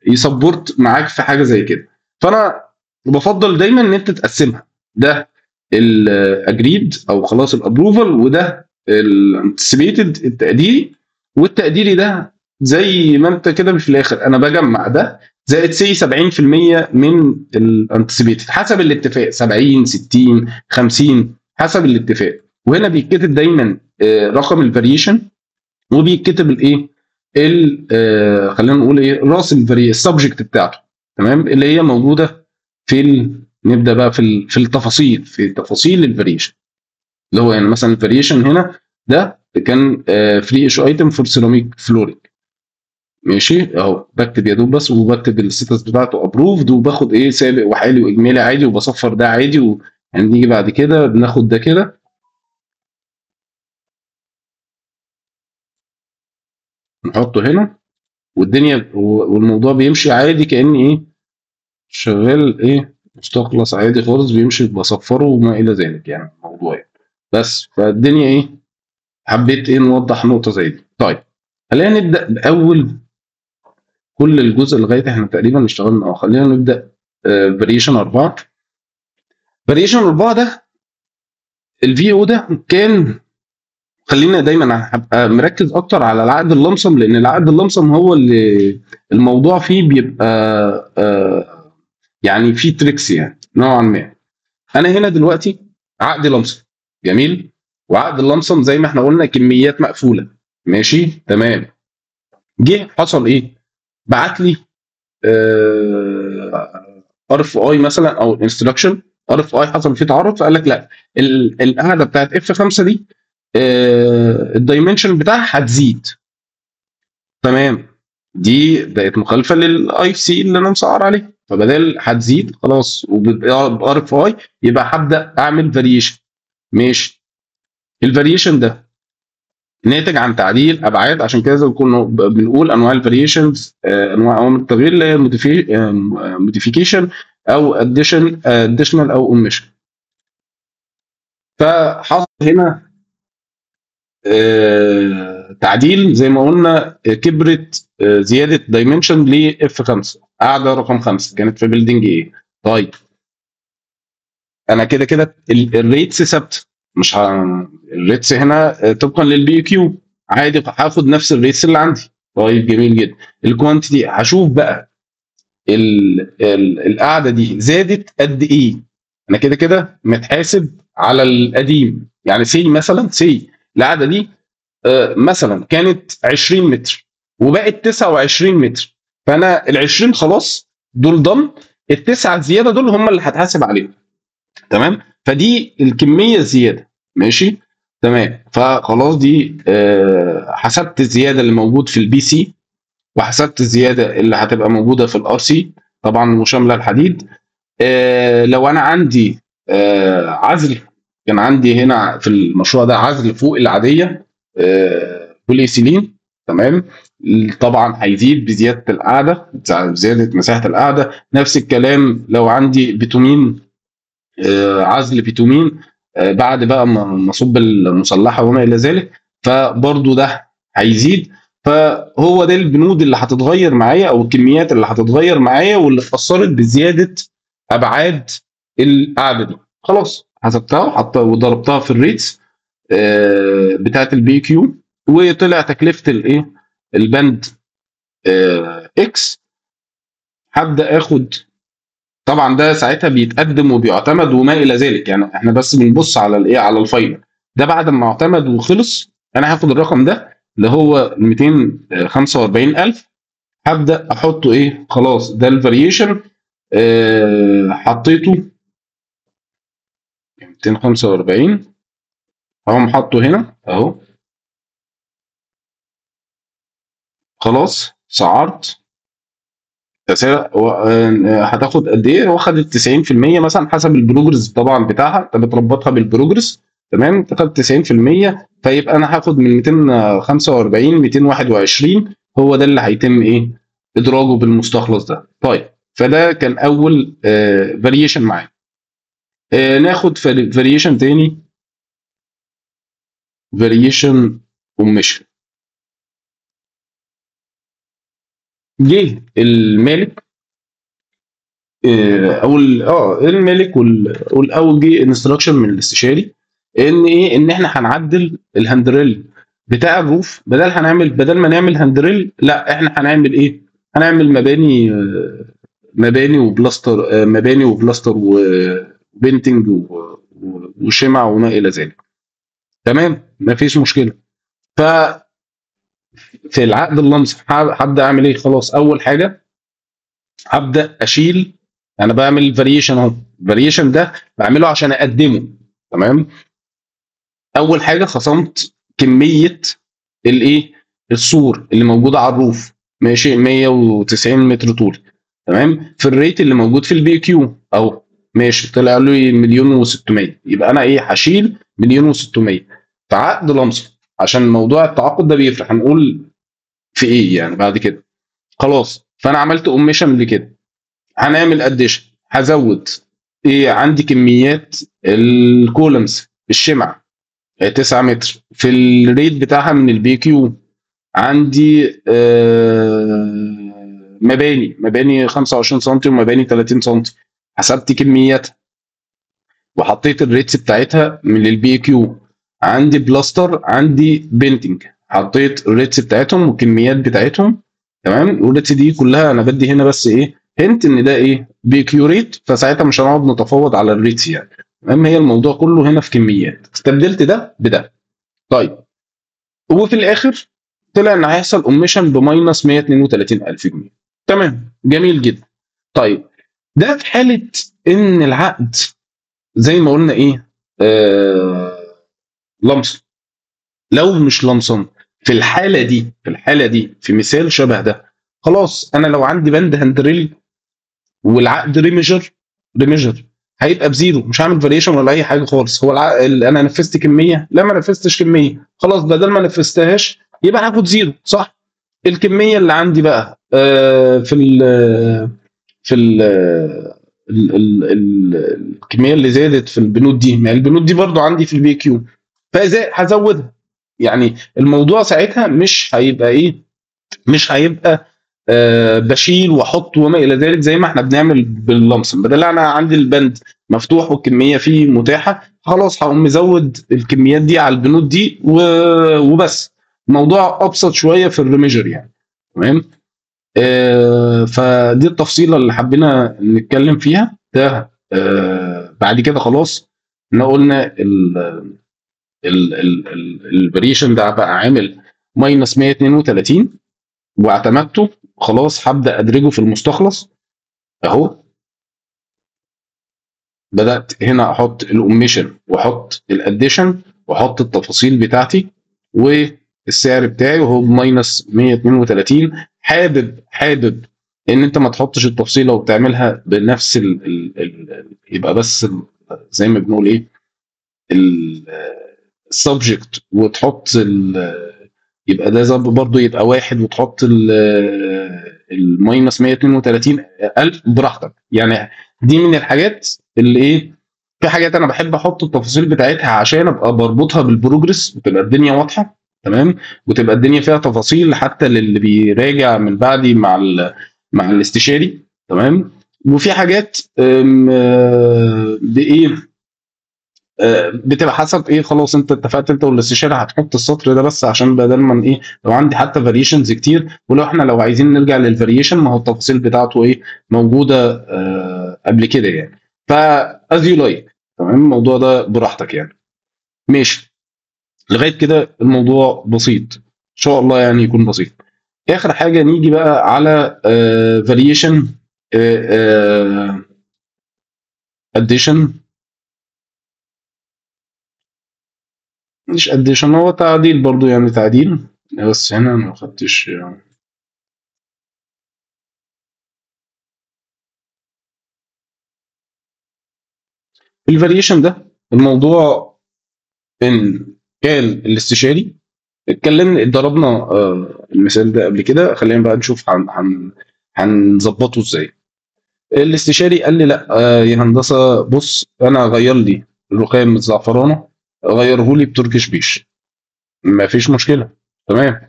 ي support معاك في حاجة زي كده. فانا بفضل دايما ان انت تقسمها، ده ال agreed او خلاص ال approval، وده ال anticipated التقديري، والتقديري ده زي ما انت كده في الاخر انا بجمع ده زائد say 70% من ال anticipated حسب الاتفاق، 70 60 50 حسب الاتفاق. وهنا بيتكتب دايما رقم ال variation، وبيتكتب الايه خلينا نقول ايه راس ال variation ال subject بتاعته، تمام، اللي هي موجودة في نبدا بقى في التفاصيل، في تفاصيل ال variation اللي هو يعني مثلا ال variation هنا ده كان free issue item for ceramic flooring، ماشي اهو، بكتب يا دوب بس وبكتب ال status بتاعته approved، وباخد ايه سابق وحالي واجمالي عادي، وبصفر ده عادي. وهنيجي بعد كده بناخد ده كده نحطه هنا، والدنيا والموضوع بيمشي عادي كأن ايه شغال ايه مستخلص عادي خالص، بيمشي بصفره وما الى ذلك يعني الموضوع يعني. بس فالدنيا ايه حبيت ايه نوضح نقطة زي دي. طيب خلينا نبدا باول كل الجزء لغاية احنا تقريبا اشتغلنا، خلينا نبدا variation 4. variation 4 ده ال VO ده كان، خلينا دايما هبقى مركز اكتر على العقد ال lump sum، لان العقد ال lump sum هو اللي الموضوع فيه بيبقى يعني فيه tricks يعني نوعا ما. انا هنا دلوقتي عقد lump sum، جميل، وعقد ال lump sum زي ما احنا قلنا كميات مقفولة، ماشي تمام. جه حصل ايه؟ بعت لي RFI مثلا او instruction RFI حصل فيه تعارض، فقال لك لا القاعدة بتاعت F 5 دي ال dimension بتاعها هتزيد، تمام، دي بقت مخالفة لل IFC اللي انا مسعر عليه، فبدل هتزيد خلاص وب RFI يبقى هبدا اعمل variation، ماشي. ال variation ده ناتج عن تعديل ابعاد، عشان كده كنا بنقول انواع ال variations، انواع اوامر التغيير اللي هي modification او additional او omission. فحصل هنا تعديل زي ما قلنا، كبرت زيادة dimension ل F 5، قاعدة رقم 5 كانت في building A. طيب انا كده كده ال rates ثابتة، مش ال rates هنا طبقا لل BQ عادي، هاخد نفس ال rates اللي عندي. طيب جميل جدا. ال quantity هشوف بقى القاعدة دي زادت قد ايه. انا كده كده متحاسب على القديم، يعني say مثلا say القاعدة دي مثلا كانت 20 متر وبقت 29 متر، فانا ال 20 خلاص دول ضم، التسعة الزيادة دول هم اللي هتحاسب عليهم، تمام. فدي الكمية الزيادة، ماشي تمام. فخلاص دي حسبت الزيادة اللي موجود في ال PC، وحسبت الزيادة اللي هتبقى موجودة في ال RC طبعا مشامله الحديد. لو انا عندي عزل، كان عندي هنا في المشروع ده عزل فوق العادية بوليسيلين، تمام، طبعا هيزيد بزيادة القاعدة، بزيادة مساحة القاعدة. نفس الكلام لو عندي بيتومين، عزل بيتومين بعد بقى ما اصب المسلحة وما الى ذلك، فبرضو ده هيزيد. فهو ده البنود اللي هتتغير معايا او الكميات اللي هتتغير معايا واللي اتاثرت بزيادة ابعاد القاعدة دي. خلاص حسبتها وضربتها في ال rates بتاعت ال BQ، وطلع تكلفة الايه البند X. هبدا اخد طبعا ده ساعتها بيتقدم وبيعتمد وما الى ذلك، يعني احنا بس بنبص على الايه على ال final ده. بعد ما اعتمد وخلص انا هاخد الرقم ده اللي هو 245,000، هبدا احطه ايه، خلاص ده ال variation حطيته 245 اهو، حاطه هنا اهو. خلاص سعرت هتاخد قد ايه؟ هو خدت 90% مثلا حسب ال progress طبعا بتاعها، انت بتربطها بال progress تمام. خدت 90%، فيبقى انا هاخد من 245 221، هو ده اللي هيتم ايه ادراجه بالمستخلص ده. طيب فده كان اول variation معايا. ناخد variation تاني، variation omission. جه المالك او المالك والاول جه instruction من الاستشاري ان ايه، ان احنا هنعدل ال handrail بتاع ال roof، بدل ما نعمل handrail لا احنا هنعمل ايه، هنعمل مباني وبلاستر، مباني وبلاستر و painting وشمع وما الى ذلك. تمام مفيش مشكلة. ف في العقد ال lump sum هبدا اعمل ايه؟ خلاص اول حاجة هبدا اشيل، انا بعمل variation اهو، ال variation ده بعمله عشان اقدمه. تمام. اول حاجة خصمت كمية الايه السور اللي موجودة على ال roof، ماشي 190 متر طول، تمام، في ال rate اللي موجود في ال BQ اهو، ماشي طلع لي 1,600,000، يبقى انا ايه هشيل 1,600,000 في عقد lump sum، عشان موضوع التعاقد ده بيفرق، هنقول في ايه يعني بعد كده. خلاص فانا عملت omission لكده، هنعمل addition، هزود ايه عندي كميات ال columns الشمع 9 متر في ال rate بتاعها من ال BQ، عندي مباني 25 سم ومباني 30 سم، حسبت كمياتها وحطيت ال rates بتاعتها من ال BQ، عندي بلاستر، عندي painting، حطيت ال rates بتاعتهم والكميات بتاعتهم، تمام. وال rates دي كلها انا بدي هنا بس ايه hint ان ده ايه BQ rate، فساعتها مش هنقعد نتفاوض على ال rates يعني، تمام. هي الموضوع كله هنا في كميات، استبدلت ده بده. طيب وفي الاخر طلع ان هيحصل omission ب minus 132,000 جنيه، تمام، جميل جدا. طيب ده في حاله ان العقد زي ما قلنا ايه lump sum. لو مش lump sum في الحالة دي، في الحالة دي في مثال شبه ده، خلاص انا لو عندي بند handrail والعقد remeasure هيبقى ب zero، مش هعمل variation ولا اي حاجة خالص. هو العقد انا نفذت كمية؟ لا ما نفذتش كمية، خلاص بدل ما نفذتهاش يبقى هاخد zero، صح؟ الكمية اللي عندي بقى في ال في ال ال الكمية اللي زادت في البنود دي، ما البنود دي برضو عندي في ال BQ، فاذا هزودها. يعني الموضوع ساعتها مش هيبقى ايه، مش هيبقى بشيل واحط وما الى ذلك زي ما احنا بنعمل بال lump sum. بدل انا عندي البند مفتوح والكميه فيه متاحة، خلاص هقوم مزود الكميات دي على البنود دي وبس. الموضوع ابسط شوية في ال remeasure يعني، تمام. فدي التفصيله اللي حبينا نتكلم فيها ده. بعد كده خلاص احنا قلنا ال variation ده بقى عامل minus 132 واعتمدته، خلاص هبدا ادرجه في المستخلص اهو. بدات هنا احط ال omission واحط ال addition واحط التفاصيل بتاعتي والسعر بتاعي وهو minus 132. حابب ان انت ما تحطش التفصيله وبتعملها بنفس ال ال ال يبقى بس زي ما بنقول ايه ال subject، وتحط يبقى ده برضه يبقى واحد، وتحط ال minus 132,000 براحتك. يعني دي من الحاجات اللي ايه، في حاجات انا بحب احط التفاصيل بتاعتها عشان ابقى بربطها بال progress وتبقى الدنيا واضحة، تمام، وتبقى الدنيا فيها تفاصيل حتى للي بيراجع من بعدي مع الاستشاري. تمام، وفي حاجات بايه بتبقى حسب ايه، خلاص انت اتفقت انت والاستشاري هتحط السطر ده بس، عشان بدل ما ايه لو عندي حتى variations كتير، ولو احنا لو عايزين نرجع لل variation ما هو التفاصيل بتاعته ايه موجودة قبل كده يعني. ف as you like. تمام، الموضوع ده براحتك يعني. ماشي، لغاية كده الموضوع بسيط ان شاء الله، يعني يكون بسيط. اخر حاجة نيجي بقى على variation addition، مش addition هو تعديل برضو يعني، تعديل بس هنا ما خدتش يعني. ال variation ده الموضوع ان كان الاستشاري اتكلمنا ضربنا المثال ده قبل كده، خلينا بقى نشوف هنظبطه ازاي. الاستشاري قال لي لا يا هندسة بص، انا غير لي الرخام الزعفرانه، غيره لي ب Turkish beige، ما فيش مشكلة. تمام،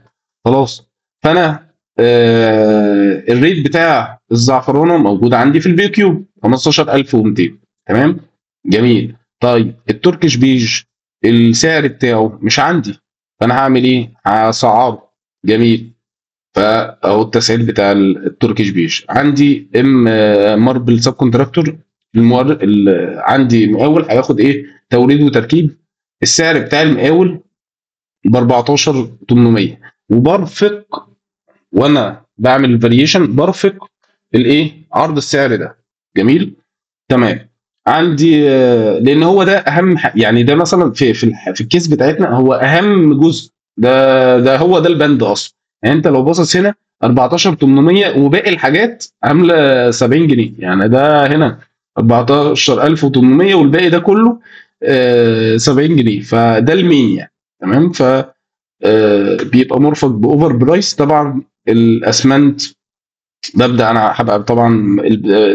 خلاص. فانا ال rate بتاع الزعفرانه موجود عندي في ال BOQ 15200. تمام، جميل. طيب ال Turkish beige السعر بتاعه مش عندي، فانا هعمل ايه؟ هسعره. جميل، فاهو التسعير بتاع ال Turkish beige عندي. ام marble subcontractor عندي مقاول هياخد ايه؟ توريد وتركيب. السعر بتاع المقاول ب 14800، وبرفق وانا بعمل ال variation برفق الايه؟ عرض السعر ده. جميل، تمام. عندي لان هو ده اهم يعني ده مثلا في ال case بتاعتنا هو اهم جزء، ده هو ده البند اصلا. يعني انت لو باصص هنا 14800 وباقي الحاجات عامله 70 جنيه، يعني ده هنا 14800 والباقي ده كله 70 جنيه، فده ال main يعني. تمام، ف بيبقى مرفق ب over price. طبعا الاسمنت ببدا انا هبقى طبعا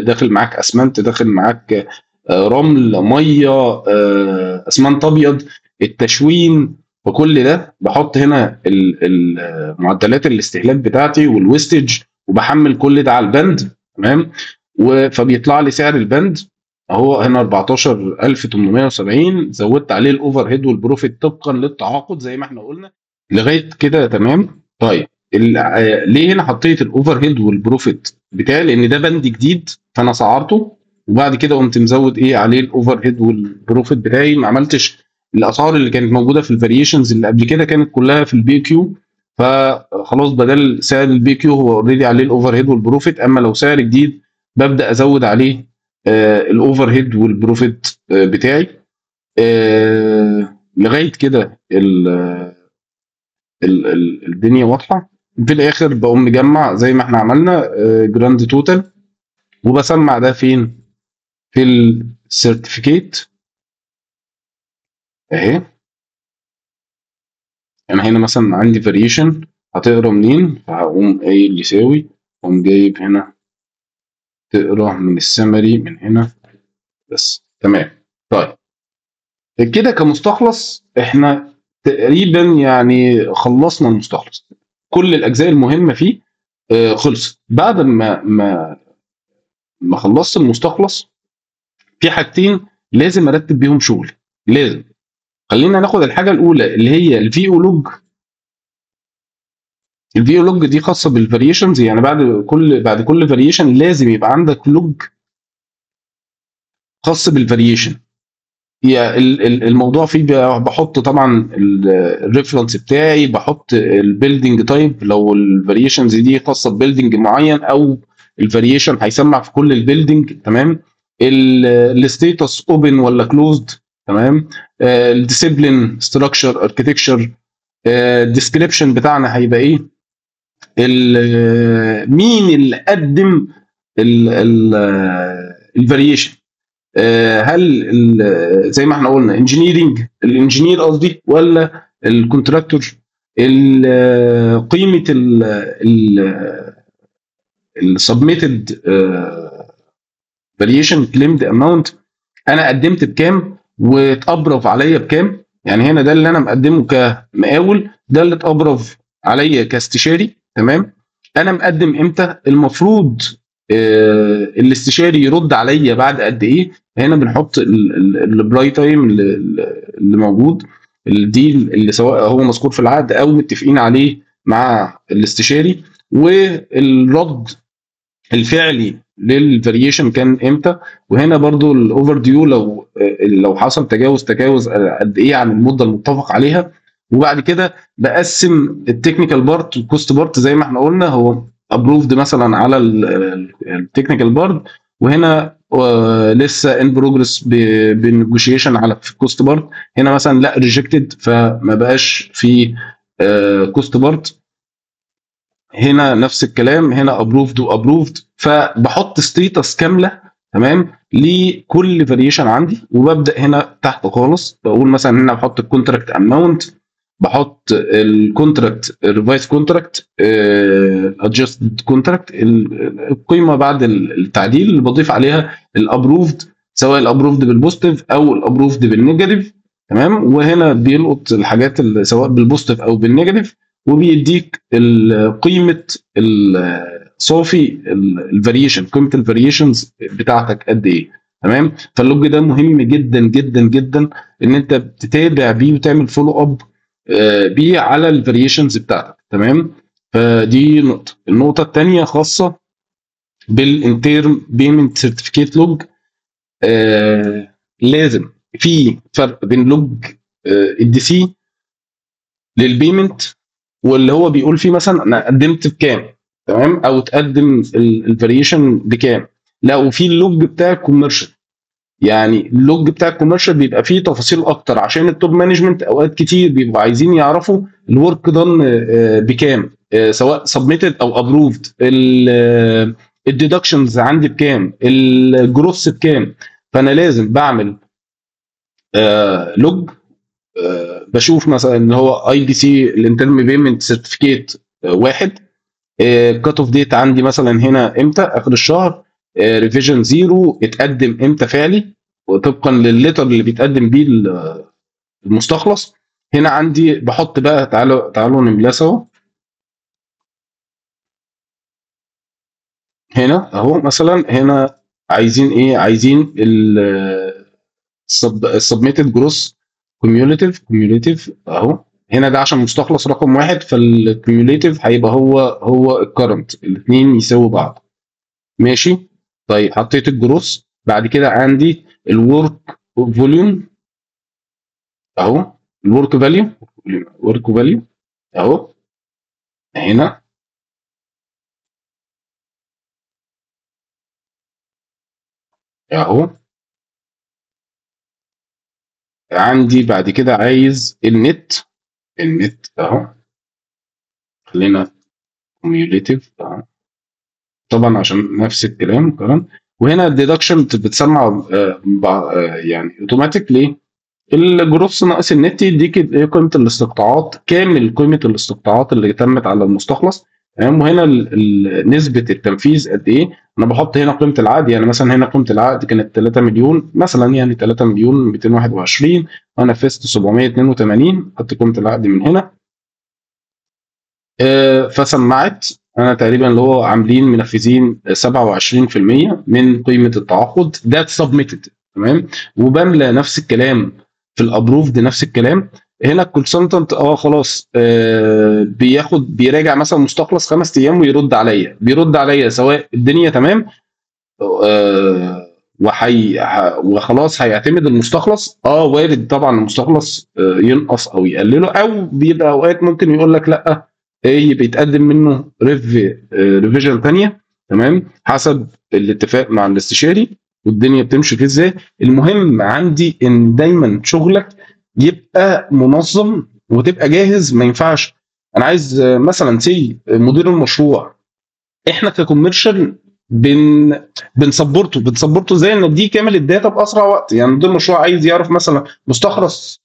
داخل معاك اسمنت، داخل معاك رمل، مية، اسمنت ابيض، التشوين، وكل ده بحط هنا معدلات الاستهلاك بتاعتي وال wastage، وبحمل كل ده على البند. تمام، فبيطلع لي سعر البند اهو هنا 14870، زودت عليه ال overhead وال profit طبقا للتعاقد زي ما احنا قلنا لغاية كده. تمام. طيب ليه هنا حطيت ال overhead وال profit بتاعي؟ لان ده بند جديد فانا سعرته، وبعد كده قمت مزود ايه عليه ال overhead وال profit بتاعي. ما عملتش الاسعار اللي كانت موجودة في ال variations اللي قبل كده، كانت كلها في ال BOQ، فخلاص بدل سعر ال BOQ هو already عليه ال overhead وال profit. اما لو سعر جديد ببدا ازود عليه ال overhead وال profit بتاعي. لغاية كده الدنيا واضحة. في الاخر بقوم مجمع زي ما احنا عملنا grand total، وبسمع ده فين؟ في ال certificate اهي. انا هنا مثلا عندي variation هتقرا منين؟ فهقوم قايل يساوي، اقوم جايب هنا تقرا من ال summary من هنا بس. تمام. طيب كده كمستخلص احنا تقريبا يعني خلصنا المستخلص، كل الاجزاء المهمة فيه خلصت. بعد ما خلصت المستخلص في حاجتين لازم ارتب بيهم شغلي، لازم. خلينا ناخد الحاجة الاولى اللي هي ال VO log. ال VO log دي خاصة بال variations، يعني بعد كل variation لازم يبقى عندك log خاص بال variation. يعني الموضوع فيه بحط طبعا ال reference بتاعي، بحط ال building type لو ال variations دي خاصة ب building معين او ال variation هيسمع في كل ال building. تمام. ال status open ولا closed. تمام. ال discipline structure architecture، ال description بتاعنا هيبقى ايه، مين اللي قدم ال variation، هل زي ما احنا قلنا engineering، ال engineer قصدي، ولا ال contractor، قيمة ال submitted variation claimed amount، انا قدمت بكام وات approve عليا بكام. يعني هنا ده اللي انا مقدمه كمقاول، ده اللي ات approve عليا كاستشاري، تمام. انا مقدم امتى؟ المفروض الاستشاري يرد عليا بعد قد ايه؟ هنا بنحط ال reply time اللي موجود، ال deal اللي سواء هو مذكور في العقد او متفقين عليه مع الاستشاري، والرد الفعلي لل variation كان امتى. وهنا برضو ال overdue لو حصل تجاوز قد ايه عن المدة المتفق عليها. وبعد كده بقسم ال technical part وال cost part زي ما احنا قلنا، هو approved مثلا على ال technical part، وهنا لسه in progress ب negotiation على ال cost part. هنا مثلا لا rejected فما بقاش في cost part. هنا نفس الكلام، هنا approved و approved. فبحط status كاملة، تمام، لكل variation عندي. وببدا هنا تحت خالص بقول مثلا هنا بحط ال contract amount، بحط ال contract revised contract، adjusted contract، القيمة بعد التعديل اللي بضيف عليها ال approved، سواء ال approved بال positive او ال approved بال negative، تمام. وهنا بيلقط الحاجات اللي سواء بال positive او بال negative، وبيديك قيمة صافي ال variation، قيمة ال variations بتاعتك قد ايه، تمام. فال log ده مهم جدا جدا جدا ان انت بتتابع بيه وتعمل follow up بيه على ال variations بتاعتك، تمام. فدي نقطة. النقطة الثانية خاصة بال interim payment certificate log. لازم في فرق بين log ال DC لل payment واللي هو بيقول فيه مثلا انا قدمت بكام، تمام، او تقدم ال variation بكام. لا، وفي ال log بتاع ال commercial، يعني ال log بتاع ال commercial بيبقى فيه تفاصيل اكتر، عشان ال top management اوقات كتير بيبقوا عايزين يعرفوا ال work done بكام، سواء submitted او approved، ال deductions عندي بكام، ال gross بكام. فانا لازم بعمل log، بشوف مثلا ان هو IPC ال interim payment certificate واحد، cut off date عندي مثلا هنا امتى، اخر الشهر، revision zero اتقدم امتى فعلي وطبقا للل letter اللي بيتقدم بيه المستخلص. هنا عندي بحط بقى، تعالوا نملاه سوا. هنا اهو مثلا، هنا عايزين ايه؟ عايزين ال submitted gross cumulative اهو. هنا ده عشان مستخلص رقم واحد، فال cumulative هيبقى هو ال current، الاثنين يساووا بعض، ماشي. طيب حطيت ال gross، بعد كده عندي ال work volume اهو، ال work value، work value اهو هنا اهو. عندي بعد كده عايز ال net، ال net اهو، خلينا cumulative اهو طبعا عشان نفس الكلام كلام. وهنا ال deduction بتسمع يعني اوتوماتيك، ليه؟ ال gross ناقص النت يديك قيمة الاستقطاعات، كامل قيمة الاستقطاعات اللي تمت على المستخلص، تمام. وهنا نسبه التنفيذ قد ايه. انا بحط هنا قيمة العقد، يعني مثلا هنا قيمة العقد كانت 3 مليون مثلا، يعني 3,221,000، وانا نفذت 782، حط قيمة العقد من هنا. فسمعت انا تقريبا اللي هو عاملين منفذين 27% من قيمة التعاقد، ده submitted، تمام. وبملى نفس الكلام في ال approved، نفس الكلام. هنا ال consultant خلاص، بياخد بيراجع مثلا مستخلص 5 ايام ويرد عليا، بيرد عليا سواء الدنيا تمام وخلاص هيعتمد المستخلص، وارد طبعا المستخلص ينقص او يقلله، او بيبقى اوقات ممكن يقول لك لا، ايه بيتقدم منه revision ثانية، تمام، حسب الاتفاق مع الاستشاري والدنيا بتمشي فيه ازاي. المهم عندي ان دايما شغلك يبقى منظم وتبقى جاهز. ما ينفعش انا عايز مثلا say مدير المشروع، احنا ك commercial بن support ه، بن support ه ازاي؟ نديه كامل ال data باسرع وقت. يعني مدير المشروع عايز يعرف مثلا مستخلص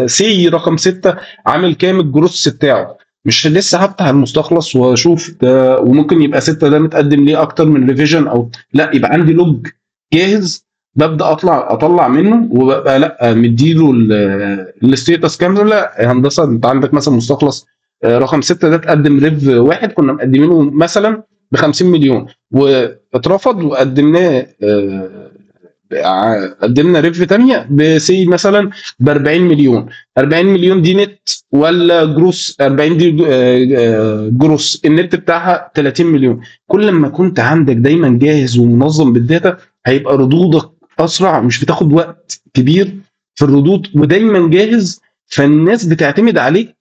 say رقم 6 عامل كام ال gross بتاعه، مش لسه هفتح المستخلص واشوف ده، وممكن يبقى 6 ده متقدم ليه اكتر من revision او لا. يبقى عندي log جاهز ببدا اطلع منه، وببقى لا مديله ال status كاملة. هندسة انت عندك مثلا مستخلص رقم 6 ده تقدم rev واحد كنا مقدمينه مثلا ب 50 مليون واترفض، وقدمناه قدمنا rev ثانية ب say مثلا ب 40 مليون. 40 مليون دي نت ولا gross؟ 40 دي gross، ال net بتاعها 30 مليون. كل ما كنت عندك دايما جاهز ومنظم بال data هيبقى ردودك اسرع، مش بتاخد وقت كبير في الردود، ودايما جاهز، فالناس بتعتمد عليك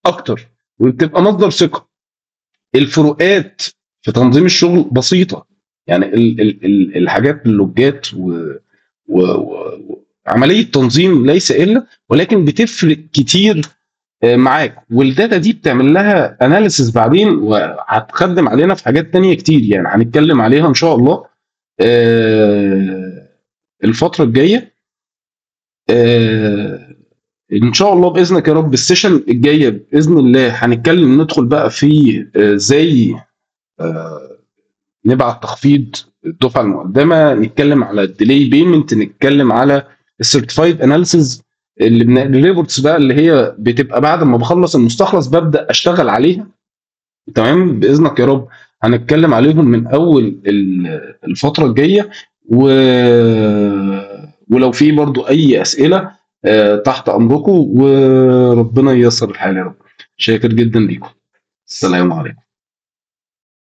اكتر وبتبقى مصدر ثقة. الفروقات في تنظيم الشغل بسيطة، يعني ال ال ال الحاجات ال log ات وعملية تنظيم ليس الا، ولكن بتفرق كتير معاك. وال data دي بتعمل لها analysis بعدين، وهتخدم علينا في حاجات تانية كتير، يعني هنتكلم عليها ان شاء الله الفترة الجاية. ان شاء الله باذنك يا رب ال session الجاية باذن الله هنتكلم، ندخل بقى في ازاي نبعت تخفيض الدفعة المقدمة، نتكلم على ال delay payment، نتكلم على ال certified analysis اللي ال reports بقى اللي هي بتبقى بعد ما بخلص المستخلص ببدا اشتغل عليها. تمام، باذنك يا رب هنتكلم عليهم من اول الفترة الجاية. ولو في برضو اي اسئلة تحت امركم، وربنا ييسر الحال يا رب. شاكر جدا ليكم، السلام عليكم.